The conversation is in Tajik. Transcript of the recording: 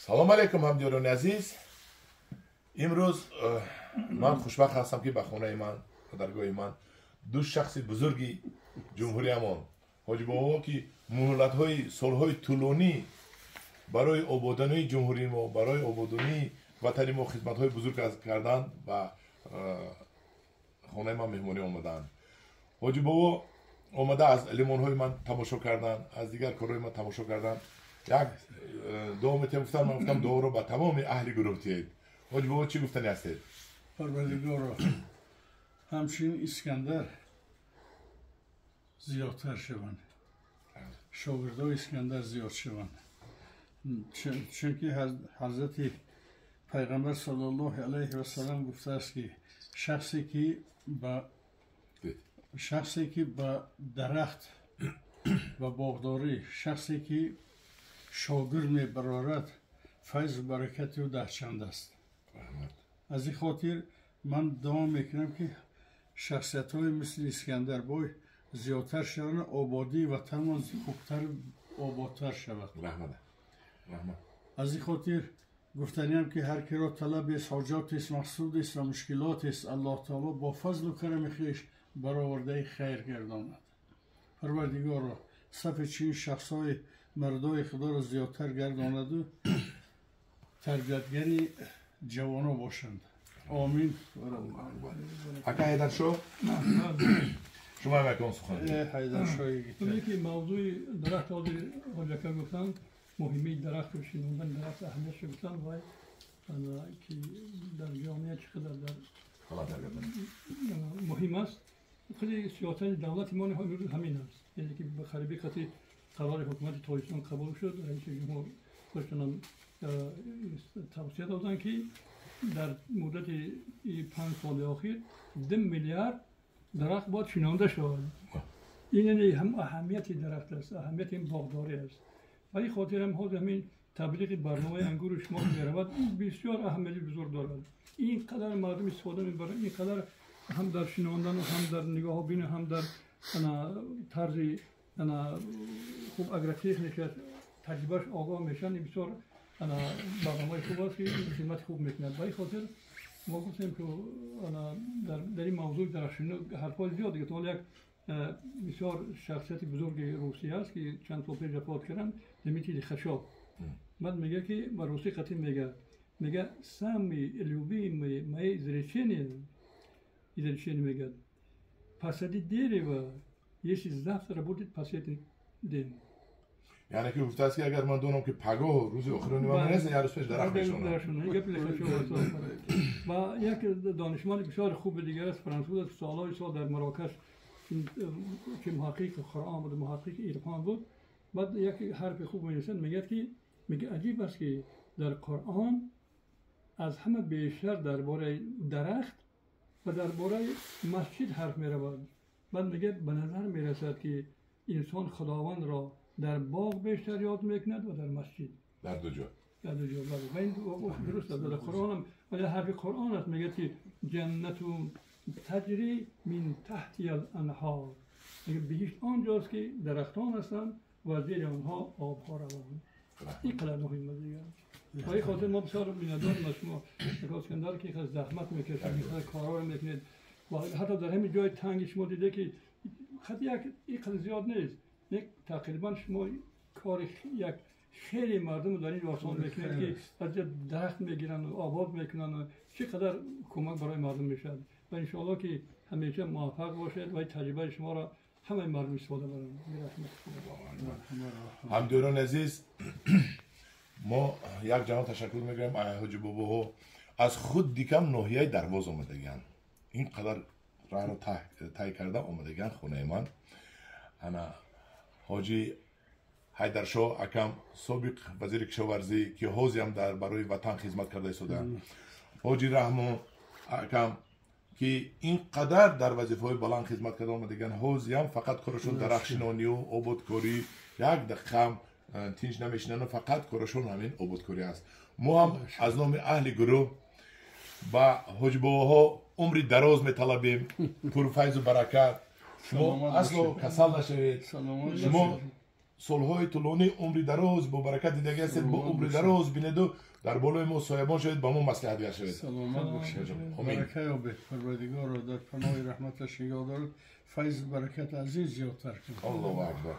Салом алейкум, ҳамдиёрони азиз. Имрӯз ман хушбахт ҳастам, ки ба хонаи ман, ба даргоҳи ман ду шахси бузурги ҷумҳуриямон, Ҳоҷибобо, ки муҳлатҳои солҳои тӯлонӣ барои ободонии ҷумҳурии мо, барои ободонии ватани мо хизматҳои бузург карданд, ба хонаи ман меҳмонӣ омадаанд. Ҳоҷибобо омада, аз лимонҳои ман тамошо карданд, аз дигар корҳои ман тамошо карданд. Як дуо метиҳам гуфтам, ман гуфтам, дуоро ба тамоми аҳли гурӯҳ тиҳед. Ҳоҷибобо, чӣ гуфтани ҳастед? Парвардигоро, ҳамчунин Искандар зиёдтар шаванд, шогирдои Искандар зиёд шаванд, чунки ҳазрати пайғамбар саллаллоҳу алайҳи васалам гуфтааст, ки шахсе ки ба дарахт ва боғдорӣ, шахсе ки шогирд мебарорад, файзу баракати ӯ 10 чанд аст. Аз ин хотир ман дуо мекунам, ки шахсиятҳои мисли Искандарбой зиёдтар шаванд, ободии ватанмон хубтар, ободтар шавад. Аз ин хотир гуфтаниам, ки ҳар киро талабест, ҳоҷотест, мақсудест ва мушкилотест, Аллоҳ таоло бо фазлу карами хеш баровардаи хайр гардонад. Парвардигоро, сафи чунин шахсҳои мардои худоро зиёдтар гардонаду тарбиятгари ҷавоно бошанд. Омин. Ака Ҳайдаршоҳ, шумо ҳам якон сухан. Ҳайдаршоҳи. Ки мавзӯи дарахт ҳозир ҳоҷака гуфтанд, муҳимии дарахту шинондани дарахт аҳамиятшо гуфтанд, вай ки дар ҷомеа чӣ қадар дар муҳим аст. Худи сиёсати давлати мо имрӯз ҳамин аст, яъне ки ба қариби қати қарори ҳукумати Тоҷикистон қабул шуд. Раиси ҷумҳур худшонам тавсия доданд, ки дар муддати 5 соли охир 2 миллиард дарахт бояд шинонда шавад. Ин яъне ҳам аҳамияти дарахт аст, аҳамияти ин боғдорӣ аст. Ба ин хотир ҳам ҳозир ҳамин таблиғи барномаи ангуру шумо меравад, бисёр аҳамияти бузург дорад. Ин қадар мардум истифода мебаранд, ин қадар ҳам дар шинондану, ҳам дар нигоҳобину, ҳам дар тарзи хуб агротехника таҷрибааш огоҳ мешаванд. Ин бисёр барномаи хуб аст, ки хизмати хуб мекунад. Ба ин хотир мо гуфтем, ки дар ин мавзӯи дарахтшинӣ ҳарфҳои зиёд дига. Ҳол як бисёр шахсияти бузурги Русия аст, ки чанд сол пеш вафот карданд, Дмитрий Лихачев. Баъд мега, ки ба русӣ қатъи мега: «Самые любимые мои изречение», мегӯяд, «посади дерево, если завтра будет последний день». Яъне ки гуфтааст, ки агар ман донам, ки пагоҳ рӯзи охирони ман нест, як рӯз пеш дарахт мешонам. Гапи Лихачев. Ва як донишманди бисёр хуби дигар аст, француз аст, солҳои сол дар Марокаш ки муҳаққиқи Қуръон буд, муҳаққиқи ирфон буд. Баъд як ҳарфи хуб менависад, мегӯяд, ки мега: «Аҷиб аст, ки дар Қуръон аз ҳама бештар дар бораи дарахт ва дар бораи масҷид ҳарф меравад». Баъд мегӯяд: «Ба назар мерасад, ки инсон Худовандро дар боғ бештар ёд мекунад ва дар масҷид». Дар ду ҷо. Дар ду ҷо, бале. Ва ин дуруст аст. Дар Қуръонам вале ҳарфи Қуръон аст, мегӯяд, ки جنات تجري من تحتها الأنهار. мегӯяд, биҳишт он ҷост, ки дарахтон ҳастанд ва зери онҳо обҳо раванд. ин қадар муҳим аст дигар. Ба ин хотир мо бисёр миннатдорем аз шумо, ака Искандар, ки инқадр заҳмат мекашед, инқадр корҳоро мекунед ва ҳатто дар ҳамин ҷои танги шумо диде, ки хат як ин қадр зиёд нест, як тақрибан шумо кори як хеле мардумро дар ин осон мекунед, ки аз ҷо дарахт мегиранд, обод мекунанд. Чӣ қадар кӯмак барои мардум мешавад. Ва иншоалло, ки ҳамеша муваффақ бошед ва таҷрибаи шуморо ҳамаи мардум истифода баранд. Ҳамдиёрони азиз, мо як ҷаҳон ташаккур мегӯем. Ҳоҷи бобоҳо аз худ дикам ноҳияи Дарвоз омадагианд, ин қадар раҳро тай карда омадагианд хонаи ман. Ана ҳоҷи Ҳайдаршоҳ акам, собиқ вазири кишоварзӣ, ки ҳозиам дар барои ватан хизмат карда истодаанд, ҳоҷи Раҳмон акам, ки ин қадар дар вазифаҳои баланд хизмат карда омадагианд, ҳозиам фақат корашон дарахтшинонию ободкорӣ, як дақиқаам тинҷ намешинану фақат корашон ҳамин ободкорӣ аст. Мо ҳам аз номи аҳли гурӯҳ ба ҳоҷибобоҳо умри дароз металабем, пурфайзу баракат. Шумо асло касал нашавед, шумо. Солҳои тӯлонӣ, умри дароз бо баракат дидагӣ ҳастед, бо умри дароз бинеду дар болои мо соябон шавед, ба мо маслиҳатгар шавед. Саломат бошед, барака ёбед, Парвардигоро дар паноҳи раҳматаш нигоҳ дорад, файзу баракат аз ин зиёдтар кунад. Аллоҳу акбар.